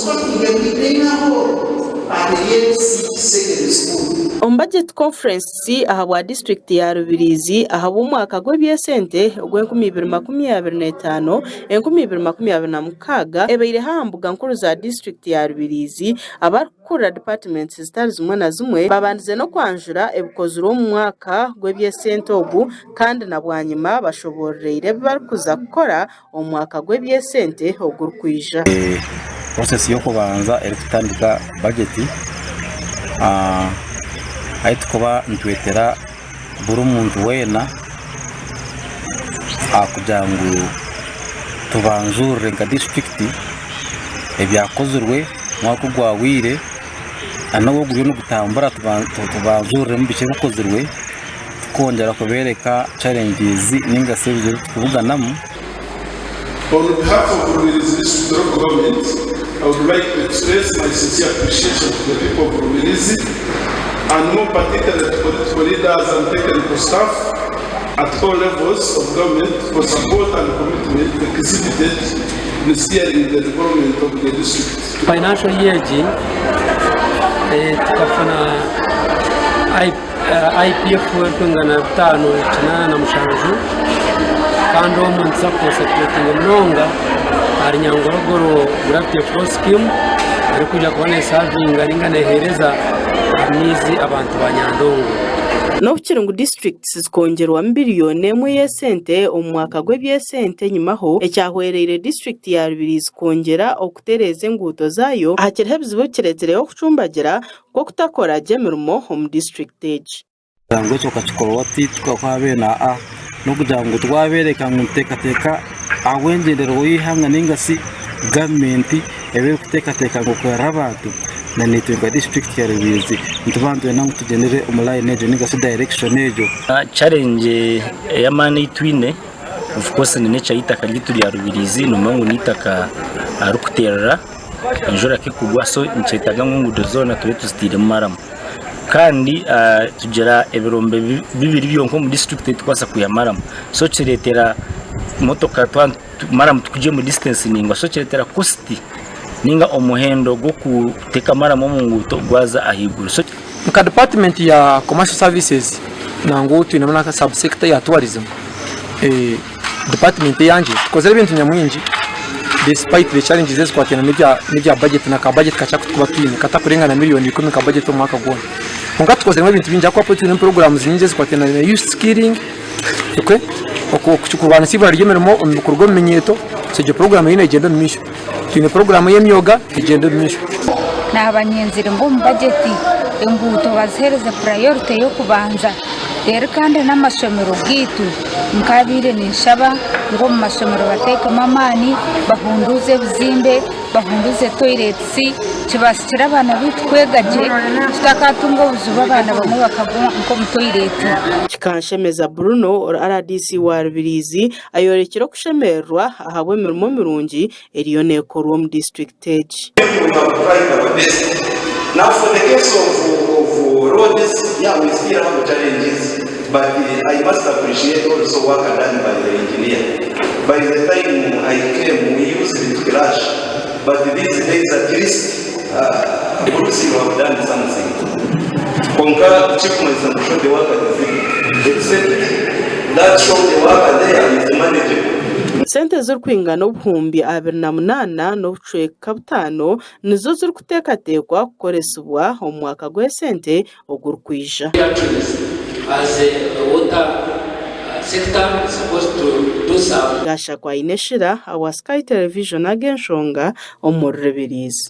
constructing a new dining hall at the LC Secondary School. Omu Budget Conference ahabwa disiturikiti ya Rubirizi ahabw'omwaka gw'eby'esente ogw'enkumi ibiri 25, 2026 ebaireho aha mbuga nkuru za disiturikiti ya Rubirizi, abarikukurira dipatimenti zitari zimwe na zimwe babandize n'okwanjura ebikozirwe omu mwaka gw'eby'esente ogu kandi na bwanyima bashoboororeire ebi barikuza kukora omu mwaka gw'eby'esente ogurikwija. Process y'okubanza erikutandika budget ahu tukuba nitwetera buri muntu weena kugira ngu tubanjurire nka disiturikiti ebyakozirwe omwaka ogwahweire n'obu oguriyo nigutambura tubanjuriremu biki ebikozirwe tukwongyera kubeereka challenges ninga shi ebizibu ebi turikubuganamu. On behalf of Rubirizi District Local Government, I would like to express my sincere appreciation to the people of Rubirizi and more particularly to political leaders and technical staff at all levels of government for support and commitment exhibited in steering the development of the district. Financial year egi tukafuna IPF erikwingana 587 kandi omwo nituza kukonseturetinga munonga ahari Nyangorogoro Gravity Flow Scheme erikwija kuba nesavinga ninga neheereza amaizi abantu ba Nyandongo. N'obu kiri ngu disiturikiti zikongyerwamu biriyoni emwe y'esente omu mwaka gw'eby'esente enyimaho, ekyahwereire disiturikiti ya Rubirizi kwongyera okutereeza enguuto zaayo, hakiriho ebizibu ebikireetsireho okucumbagira kw'okutakora gye emirimo omu disiturikiti egi. Kugira ngu ekyo okakikora oti tukaba na a n'okugira ngu twabeereka ngu nituteekateeka ahabw'engyendererwa y'eihanga nainga shi gavumenti eba erikuteekateeka ngu kuhwera abantu na naitwe nka disiturikiti ya Rubirizi nituba nitwenda ngu tugyendere omu layini egyo nainga shi dayirekishoni egyo. Challenge ey'amaani ei twine of course ni nature y'eitaka ryaitu rya Rubirizi noomanya ngu n'eitaka ririkuterera. Enjura ku ekugwa so nikyetaaga ngu enguudo zoona tube tuzitairemu maramu. Kandi tugira ebirombe bibiri byonka omu disiturikiti ebi turikubaasa kwiha maramu. So kireetera motoka maramu tikugya omu disitansi ndaingwa so kireetera kositi ninga omuhendo gw'okuteeka maramu omu nguuto gwaza ahaiguru. So Nka department ya commercial services nangwa twinemu na sub sector ya tourism, department eyangye tukozire ebintu nyamwingi despite the challenges ezikwataine n'ebya budget na ka budget kakye aku turikuba twine katakurengana miriyoni ikumi nka budget omu mwaka gwona. Kwonka tukoziremu ebintu bingi ahakuba twine programs nyingi ezikwataine na youth skilling, okwe kurwanisa eibura ry'emirimo kuruga omu minyeeto, so egyo program eriyo negyenda omu maisho. Twine program y'emyoga egyenda omu maisho. Naaba nyenzire ngu omu bajeti enguuto baziheereze purayorite y'okubanza reero kandi n'amashomero gaitu nkabaire ninshaba ngu omu mashomero bateekemu amaani bahunduuze ebizimbe, bahunduuze toyiretisi kibaasikire abaana baitu kwega gye tutakatunga obuzibu abaana bamwe bakagwa nk'omu toyireti. Kikanshemeza Bruno RDC wa Rubirizi Ayorekire okushemererwa ahabw'emirimo mirungi eriyo neekorwa omu disiturikiti egi. Sente ezirikwingana 28,500 nizo zirikuteekateekwa kukoresibwa omu mwaka gw'esente ogurikwija. Gashakwa Aineshira ahabwa Sky Television ag'enshonga omuri Rubirizi.